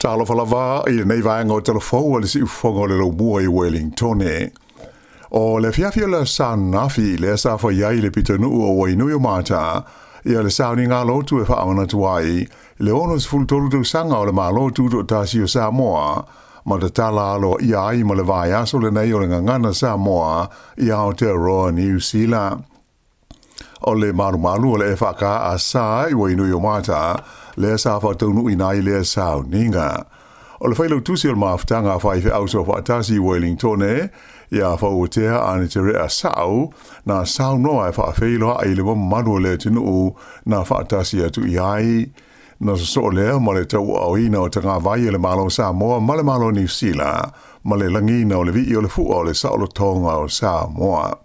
Talofa lava i lenei vaega o Talafou a le Siufofoga o le Laumua i Wellingtone. O le afiafi o le Aso Sa ananafi lea sa fai ai le pitonuu o Wainuiomata ia le sauniga lotu e faamanatu ai le 63 tausaga o le Malo Tutoatasi o Samoa ma tatala aloaia ai ma le vaiaso lenei o le Gagana Samoa i Aotearoa Niu Sila. O le malumalu o le EFKS i Wainuiomata lea sa faataunuuina ai lea sauniga. O le failautusi o le mafutaga a faifeau soofaatasi i Wellingtone, ia Fauatea Aniterea Sa'u, na saunoa e faafeiloai i le mamalu o le atunuu na faatasi atu i ai. Na sosoo lea ma le tauaaoina o tagavai e le Malo o Samoa ma le Malo o Niu Sila, ma le lagiina o le vii o le fua o le saolotoga o Samoa.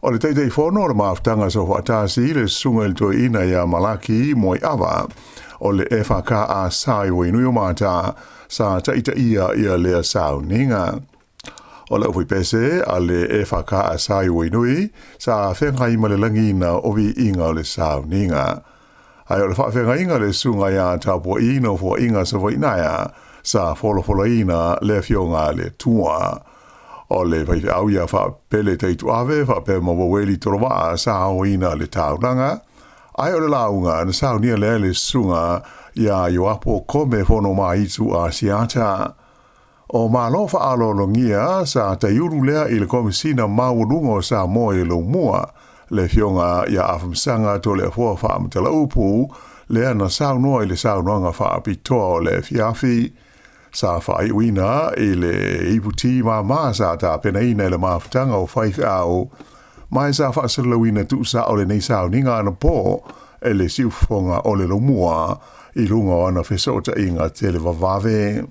O le Taitaifono o le Mafutaga Soofaatasi, le Susuga i le Toeaina ia Malaki Moeava, o le FKA sa i Wainuiomata, sa taitaia ia lea sauniga. O le aufaipese a le FKA sa i Wainui, sa feagai ma le lagiina o viiga o le sauniga. Ae o le faafeagaiga a le Susuga ia Tapua'i Nofoaiga Savainaea, sa folafolaina le Afioga a le Atua. O le faifeau ia Faapele Taituave faapea ma Waweli Tolovaa sa aoina le taulaga, ae o le lauga na saunia lea e le Susuga ia Ioapo Kome Fonomaitu Asiata. O Malo faaaloalogia sa taiulu lea i le Komesina Maualuga o Samoa i Laumua, le Afioga ia Afamasaga Toleafoa Faamatala-upu, lea na saunoa i le saunoaga faapitoa o le afiafi. Sa faaiuina i le iputi māmā sa tapenaina e le mafutaga o faifeau, ma e sa faasalalauina tuusao lenei sauniga anapo e le siufofoga o le Laumua i luga o ana fesootaiga televavave.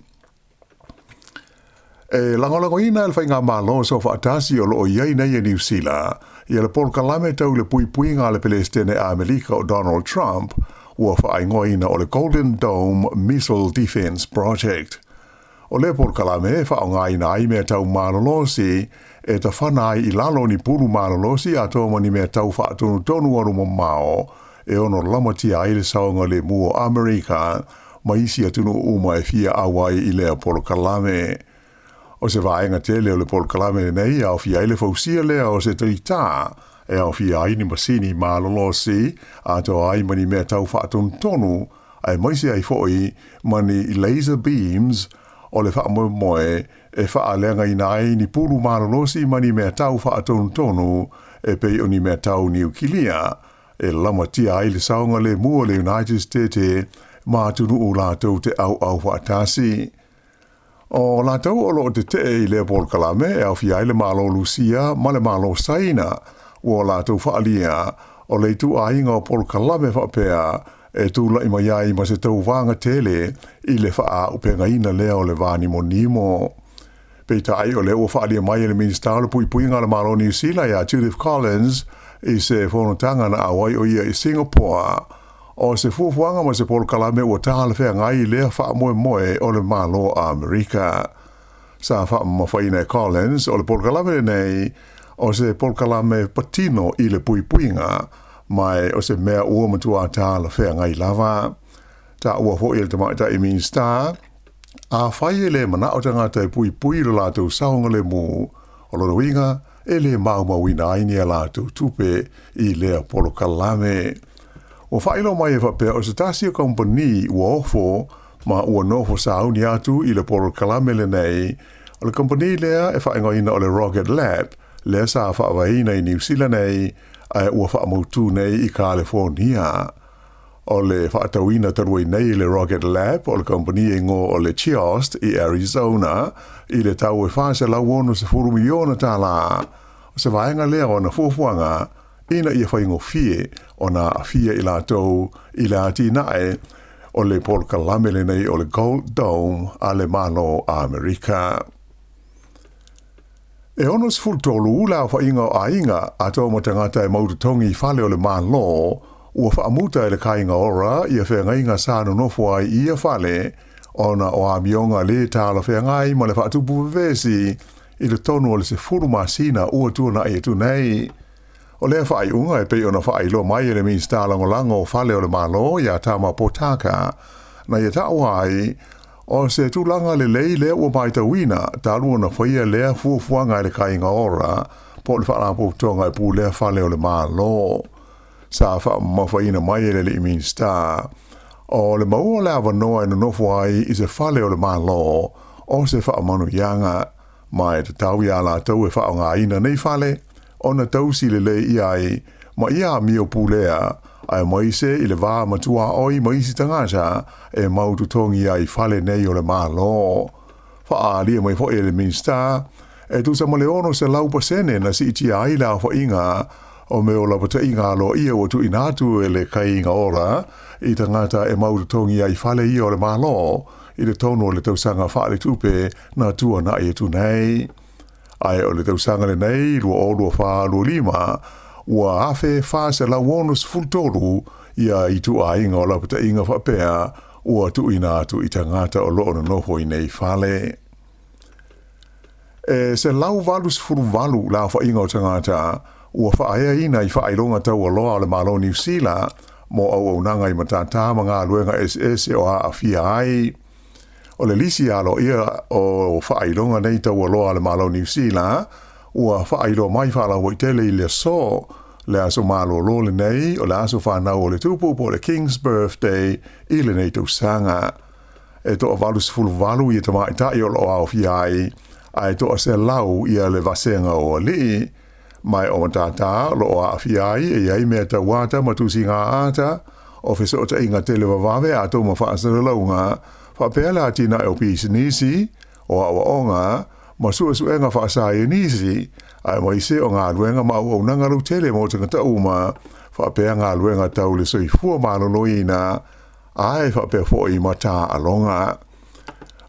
E lagolagoina e le Faigamalo Soofaatasi o loo i ai nei e Niu Sila ia le polokalame tau le puipuiga a le Pelesitene Amerika o Donald Trump ua faaigoaina o le Golden Dome Missile Defense Project. O lea polokalame e faaaogaina ai mea tau malolosi e tafana ai i lalo ni pulu malolosi atoa ma ni mea tau faatonutonu alu mamao e ono lamatia ai le saogalemu o Amerika ma isi atunuu uma e fia auai i lea polokalame. O se vaega tele o le polokalame lenei e aofia ai le fausia lea o se talitā e aofia ai ni masini malolosi atoa ai ma ni mea tau faatonutonu aemaise ai foi ma ni laser beams o le faamoemoe e faaleagaina ai ni pulu malolosi ma ni mea tau faatonutonu e pei o ni mea tau niukilia e lamatia ai le saogalemu o le United States ma atunuu latou te auau faatasi. O latou o loo tetee i lea polokalame e aofia ai le Malo Lusia ma le Malo Saina, ua latou faaalia o le ituaiga o polokalame faapea e tulai mai ai ma se tauvaga tele i le faaaupegaina lea o le vanimonimo. Peitai o lea ua faaalia mai e le Minisita o le Puipuiga a le Malo o Niu Sila ia Judith Collins i se fonotaga na auai o ia i Singapore, o se fuafuaga ma se polokalame ua talafeagai i lea faamoemoe o le Malo o Amerika. Sa faamamafaina e Collins o le polokalame lenei o se polokalame patino i le puipuiga, ma o se mea ua matua talafeagai lava. Taua foi e le tamaitai Minisita, Afai e le manao tagata e puipui i lo latou saogalemu, o lona uiga e le maumauina ai ni a latou tupe i lea polokalame. Ua faailoa mai e faapea o se tasi o kamupani ua ofo ma ua nofo sauni atu i le polokalame lenei, o le kamupani lea e faaigoaina o le Rocket Lab, lea sa faavaeina i Niu Sila nei ae ua faamautu nei i Kalefonia. O le faatauina talu ai nei e le Rocket Lab o le kamupani e igoa o le Chiost i Arizona i le tau e $460 miliona tala. O se vaega lea o ana fuafuaga ina ia faigofie ona aafia i latou i le atinae o le polokalame lenei o le Gold Dome a le Malo Amerika. E 63 le aofaiga o aiga atoa ma tagata e mautotogi i fale o le Malo ua faamuta e le Kāinga Ora ia feagaiga sa nonofo ai i ia fale ona o amioga lē talafeagai ma le faatupu vevesi i totonu o le 10 masina ua tuanai atu nei. O lea faaiuga e pei ona faailoa mai e le Minisita Lagolago o Fale o le Malo ia Tama Potaka, na ia taua ai, O se tulaga lelei lea ua matauina talu ona faia lea fuafuaga e le Kaiga Ora po o le Faalapotopotoga e Pulea Fale o le Malo. Sa faamamafaina mai e le alii Minisita, o le maua o le avanoa e nonofo ai i se fale o le Malo o se faamanuiaga, ma e tatau iā latou e faaaogaina nei fale ona tausi lelei i ai ma ia amio pulea, aemaise i le va ma tuaoi ma isi tagata e mau totogi ai i fale nei o le Malo. Faaalia mai foi e le Minisita, e tusa ma le 600% na siitia ai le aofaiga o mea o lapataiga aloaia ua tuuina atu e le Kaiga Ora i tagata e mau totogi ai i fale ia o le Malo i totonu o le tausaga faaletupe na tuanai atu nei. Ae o le tausaga lenei 2024/25 ua 1,463 ia ituaiga o lapataiga faapea ua tuuina atu i tagata o lo o nonofo i nei fale. E 188 le aofaiga o tagata ua faaeaina i faailoga taualoa a le Malo o Niu Sila mo auaunaga i matata ma galuega eseese o aafia ai. O le lisi aloaia o faailoga nei taualoa a le Malo o Niu Sila ua faailoa mai faalauaitele i le aso, le aso malolo lenei o le aso fanau o le Tupu po o le King's Birthday i lenei tausaga. E toa-88 ia tamaitai o lo o aofia ai, ae toa-100 ia le vasega o alii. Ma e o matata o lo o aafia ai e i ai mea tau ata ma tusiga ata, o fesootaiga televavave atoa ma faasalalauga, faapea le atinae o pisinisi, o aoaoga, ma suesuega faasaienisi, aemaise o galuega ma auaunaga lautele mo tagata uma, faapea galuega tau le soifua maloloina, ae faapea foi ma taaloga.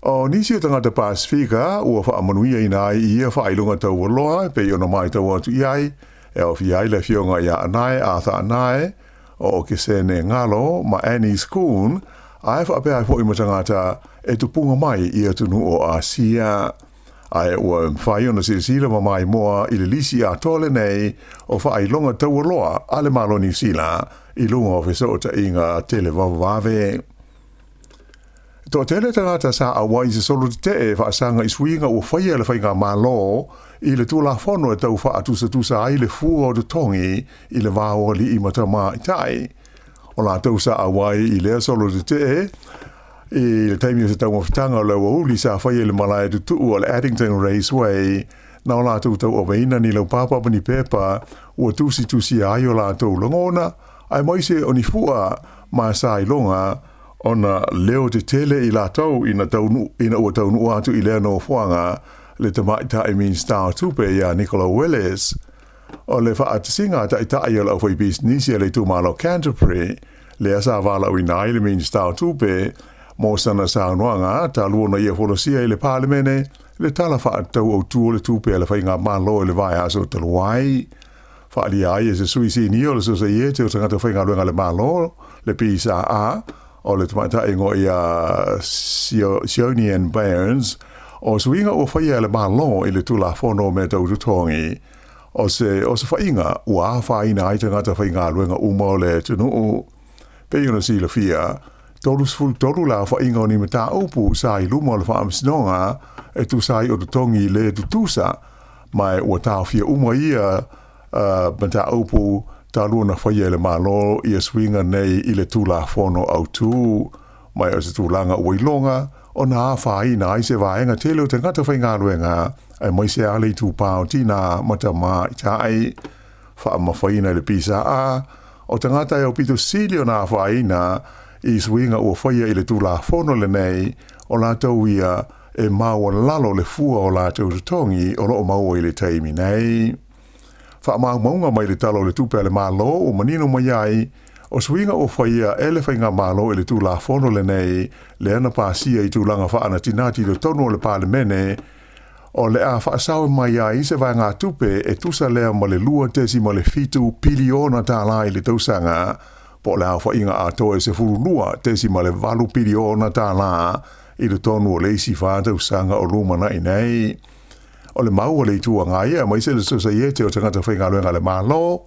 O nisi o tagata Pasefika ua faamanuiaina ai i ia faailoga taualoa e pei ona matau atu i ai, e aofia ai le afioga ia Anae Arthur Anae, o Okesene Galo ma Annie Schoon, ae faapea ai foi ma tagata e tupuga mai i atunuu o Asia. Ae ua mafai ona silasila ma maimoa i le lisi atoa lenei o faailoga taualoa a le Malo o Niu Sila i luga o fesootaiga televavave. E toatele tagata sa auai i se solo tetee e faasaga i suiga ua faia e le Faigamalo i le Tulafono e tau faatusatusa ai le fua o totogi i le va o alii ma tamaitai. O latou sa auai i lea solo tetee i le taimi o se taumafataga o le aoauli sa faia i le malae tutuu o le Addington Raceway, na o latou tauaveina ni laupapa ma ni pepa ua tusitusia ai o latou lagona, aemaise o ni fua ma sailoga ona leo tetele i latou ina ina ua taunuu atu i lea nofoaga le tamaitai Minisita o Tupe ia Nicola Willis. O le faatasiga a taitai o le aufaipisinisi a le itumalo Canterbury, lea sa valaauina ai le Minisita o Tupe mo sana saunoaga talu ona ia folasia i le Palemene le Tala Faatatau Autu o le Tupe a le Faigamalo i le vaiaso talu ai. Faaalia ai e se sui sinia o le Sosaiete o Tagata Faigaluega a le Malo, le PSA, o le tamaitai igoa ia Sionian Burns, o suiga ua faia e le Malo i le Tulafono o Mea Tau Totogi, o se osofaiga ua afaina ai tagata faigaluega uma o le atunuu. Pei ona silafia, 33 le aofaiga o ni mataupu sa i luma o le Faamasinoga e tusa ai o totogi le tutusa, ma ua taofia uma ia mataupu talu ona faia e le Malo ia suiga nei i le Tulafono Autu. Ma o se tulaga ua iloga ona afaina ai se vaega tele o tagata faigaluega, aemaise lava le itupa o tinā ma tamaitai. Faamamafaina i le PSA, o tagata e aupito sili ona afaina i suiga ua faia i le Tulafono lenei, o latou ia e maualalo le fua o latou totogi o lo o maua i le taimi nei. Faamaumauga mai le Tala o le Tupe a le Malo ua manino mai ai, o suiga ua faia e le Faigamalo i le Tulafono lenei lea na pasia i tulaga faanatinati i totonu o le Palemene, o le a faasaoe mai ai se vaegatupe e tusa lea ma le $2.7 piliona tala i le tausaga, po o le aofaiga atoa e $12.8 piliona tala i totonu o le isi fa tausaga o lumanai nei. O le mau a le Itu Agai aemaise le Sosaiete o Tagata Faigaluega a le Malo,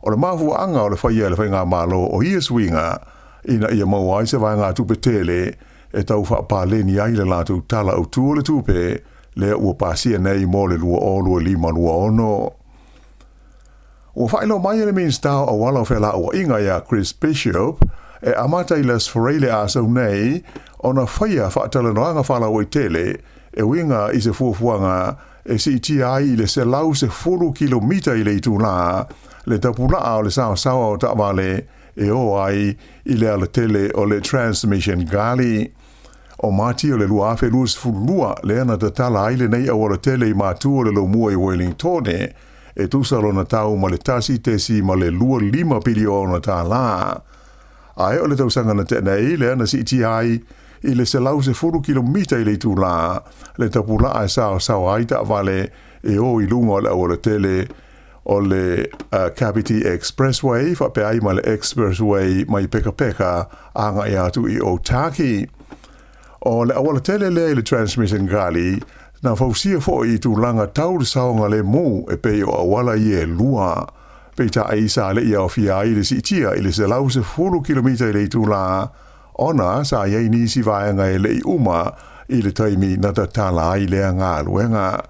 o le mafuaaga o le faia e le Faigamalo o ia suiga ina ia maua ai se vaegatupe tele e tau faapaleni ai le latou Tala Autu o le Tupe lea ua pasia nei mo le 2025/26. Ua faailoa mai e le Minisita o Auala o Felauaiga ia Chris Bishop e amata i le Aso Faraile a sau nei ona faia faatalanoaga faalauaitele e uiga i se fuafuaga e siitia ai i le 110 kilomita i le itulā le tapulaa o le saosaoa o taavale e o ai i le alatele o le Transmission Gully. O Mati o le 2022 lea na tatala ai lenei aualatele i matu o le Lomua i Wellingtone, e tusa lona tau ma le $1.25 piliona. Ae o le tausaga na tea nei lea na siitia ai i le 110 kilomita i le itulā le tapulaa e saosaoa ai taavale e o i luga o le aualatele o le Kapiti Expressway faapea ai ma le Expressway mai Pekapeka agai atu i Otaki. O le aualatele lea i le Transmission Gully na fausia foi i tulaga tau le saogalemu e pei o auala ia e lua. Peitai sa le i aofia ai le siitia i le 110 kilomita i le itulā ona sa i ai nisi vaega e le i uma i le taimi na tatala ai lea galuega.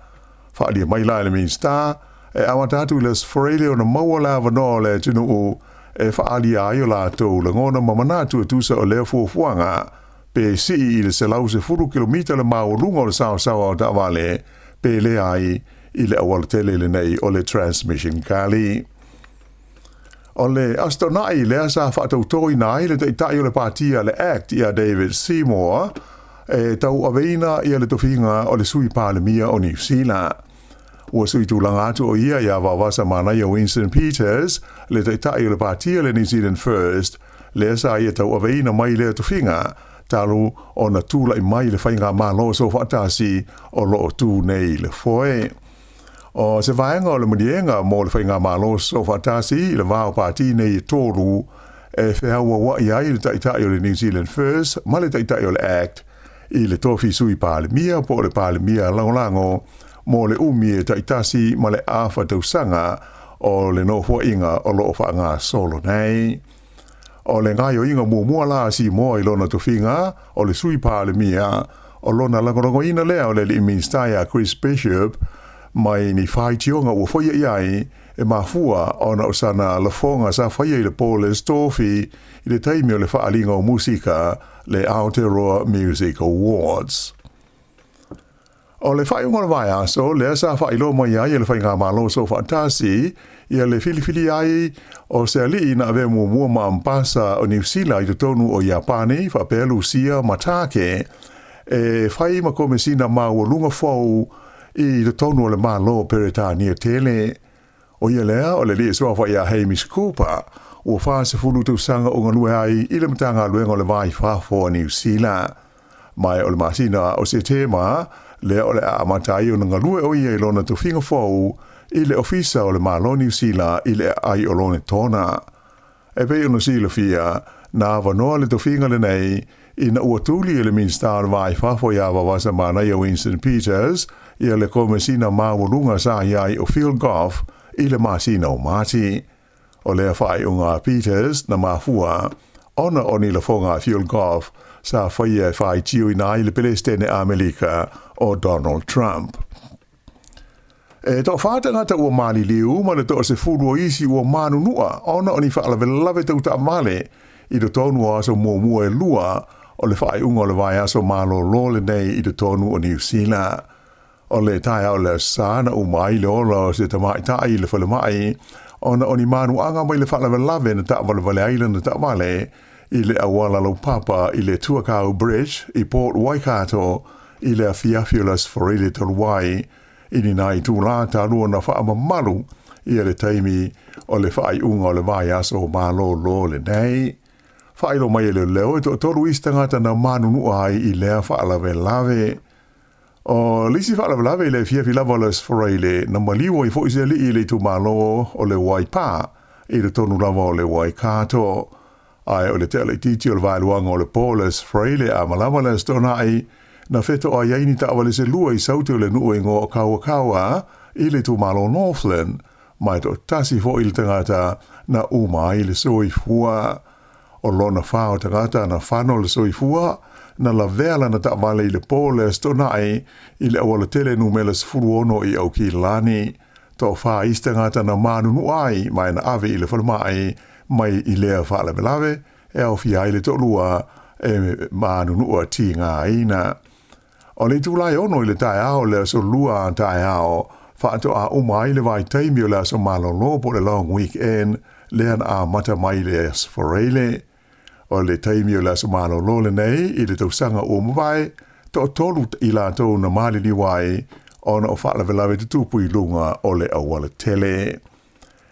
Faaalia mai la e le Minisita, e amata atu i le Aso Faraile ona maua le avanoa o le atunuu e faaalia ai o latou lagona ma manatu e tusa o lea fuafuaga, pe sii i le 110 kilomita le maualuga o le saosaoa o taavale, pe leai i le aualatele lenei o le Transmission Gully. O le Aso Toonai lea sa faatautoina ai le taitai o le Pati a le act ia David Seymour e tauaveina ia le tofiga o le Sui Palemia o Niu Sila. Ua sui tulaga atu o ia iā Vaovasa Manaia Winston Peters, le taitai o le Pati a le New Zealand First, lea sa ia tauaveina mai lea tofiga talu ona tulai mai le faigamalo soofaatasi o lo o tu nei i le foe. O se vaega o le maliega mo le faigamalo soofaatasi i le va o pati nei e tolu e feauaua'i ai le taitai o le New Zealand First ma le taitai o le act i le tofi Sui Palemia po o le Palemia Lagolago mo le umi e taitasi ma le afa tausaga o le nofoaiga o lo o faagasolo nei. O le gaoioiga muamua la a Simoa i lona tofiga o le Sui Palemia, o lona lagolagoina lea o le alii Minisita ia Chris Bishop mai ni faitioga ua faia i ai e mafua ona o sana lafoga sa faia i le po le Tofi i le taimi o le faaaliga o musika le Aotearoa Music Awards. O le faaiuga o le vaiaso lea sa faailoa mai ai e le Faigamalo Soofaatasi ia le filifilia ai o se alii na avea muamua ma Ambasa o Niu Sila i totonu o Iapani faapea Lusia ma Tāke e fai ma Komesina Maualuga fou i totonu o le Malo o Peretania tele. O ia lea o le alii suafa ia Hamish Cooper, ua 40 tausaga o galue ai i le Matagaluega o le Va i Fafo a Niu Sila. Ma o le masina o Setema lea o le a amata ai ona galue o ia i lona tofiga fou i le Ofisa o le Malo Niu Sila i le aai o Lonetona. E pei ona silafia, na avanoa le tofiga lenei ina ua tuli e le Minisita o le Va i Fafo ia Vaovasa Manaia Winston Peters ia le Komesina Maualuga sa i ai o Phil Goff i le masina o Mati. O lea faaiuga a Peters na mafua ona o ni lafoga a Phil Goff sa faia e faitioina ai le Pelesitene Amelika o Donald Trump. E toafā tagata ua maliliu ma le 10 o isi ua manunua ona o ni faalavelave tau taavale i totonu o aso muamua e lua o le faaiuga o le vaiaso malolo lenei i totonu o Niu Sila. O le taeao o le Aso Sa na uma ai le ola o se tamaitai i le falemai ona o ni manuaga mai le faalavelave na taavalevale ai lana taavale i le auala laupapa i le Tuakau Bridge i Port Waikato i le afiafi o le Aso Faraile talu ai i ni nai itulā talu ona faamamalu ia le taimi o le faaiuga o le vaiaso malolo lenei. Faailoa mai e leoleo e toatolu isi tagata na manunua ai i lea faalavelave. O le isi faalavelave i le afiafi lava o le Aso Faraile, na maliu ai foi se alii i le itumalo o le Waipā i totonu lava o le Waikato. Ae o le tea laitiiti o le vaeluaga o le po o le Aso Faraile a malama le Aso Toonai, na fetoai ai ni taavale se lua i saute o le nuu e igoa o Kawakawa i le itumalo o Northland, ma e toatasi foi le tagata na uma ai le soifua. O lona fa o tagata na fano le soifua na lavea lana taavale i le po o le Aso Toonai i le auala tele numera 16 i Aukilani. Toafa isi tagata na manunua ai ma na ave i le falemai mai i lea faalavelave e aofia ai le toalua e manunua tigaina. O le itula e 6 i le taeao o le aso Lua a taeao, faatoa uma ai le vaitaimi o le aso malolo po o le long weekend lea na amata mai i le Aso Faraile. O le taimi o le aso malolo lenei i le tausaga ua mavae, toatolu i latou na maliliu ai ona o faalavelave tutupu i luga o le auala tele.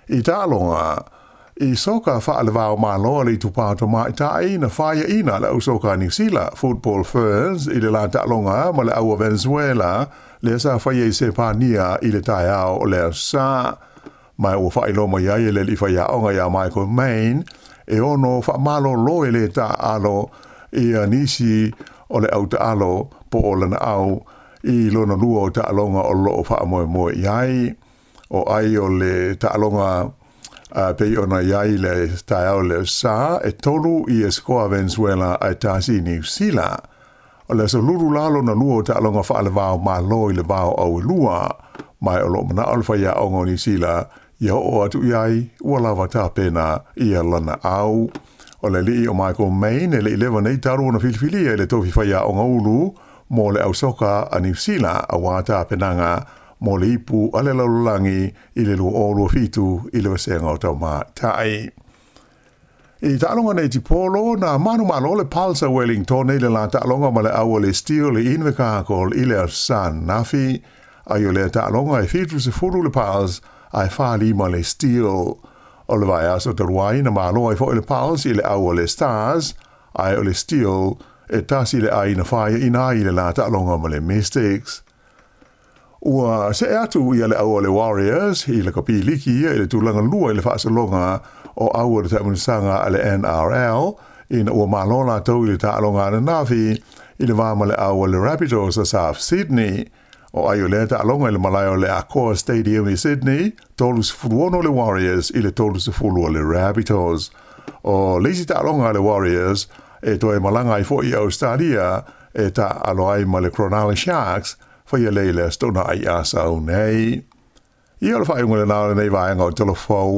I taaloga, i soka faale-va o Malo a le itupa o tamaitai na faiaina le au soka a Niu Sila, Football Ferns, i le la taaloga ma le au a Venezuela, lea sa faia i Sepania i le taeao o le Aso Sa. Ma ua faailoa mai ai e le alii faiaoga ia Michael Main, e ono faamalolo e le taaalo ia nisi o le au taalo po o lana au i lona lua o taaloga o lo o faamoemoe i ai. O ai o le taaloga pei ona i ai le taeao le Aso Sa, e 3 i sikoa Venezuela ae 1 Niu Sila. O le aso Lulu la lona lua o taaloga faale-va o Malo i le va o au e lua, ma o lo o manao le faiaoga o Niu Sila ia oo atu i ai ua lava tapena ia lana au. O le alii o Michael Main e le i leva nei talu ona filifilia i le tofi faiaoga ulu mo le au soka a Niu Sila aua tapenaga mo le ipu a le lalolagi i le 2027 i le vasega o tamaitai. I taaloga netipolo na manumalo le Pulse a Wellington i le la taaloga ma le au a le Steel i Invercargill i le Aso Sa ananafi. Ai o lea taaloga e 70 le Pulse ae 45 le Steel. O le vaiaso talu ai na malo ai foi le Pulse i le au a le Stars, ae o le Steel e 1-0 na faiaina ai i le la taaloga ma le Mystics. Ua see atu ia le au a le Warriors i le kapi liki ia i le tulaga lua i le faasologa o au o le taamilosaga a le NRL ina ua malo latou i le taaloga ananafi i le va ma le au a le Rabbitohs a South Sydney. O ai o lea taaloga i le malae o le Accor Stadium i Sydney, 36 le Warriors i le 30 o le Rabbitohs. O le isi taaloga a le Warriors e toe malaga ai foi i Australia e taaalo ai ma le Cronulla Sharks, faia lea i le Aso Toonai a sau nei. Ia o le faaiuga lena o lenei vaega o Tala Fou.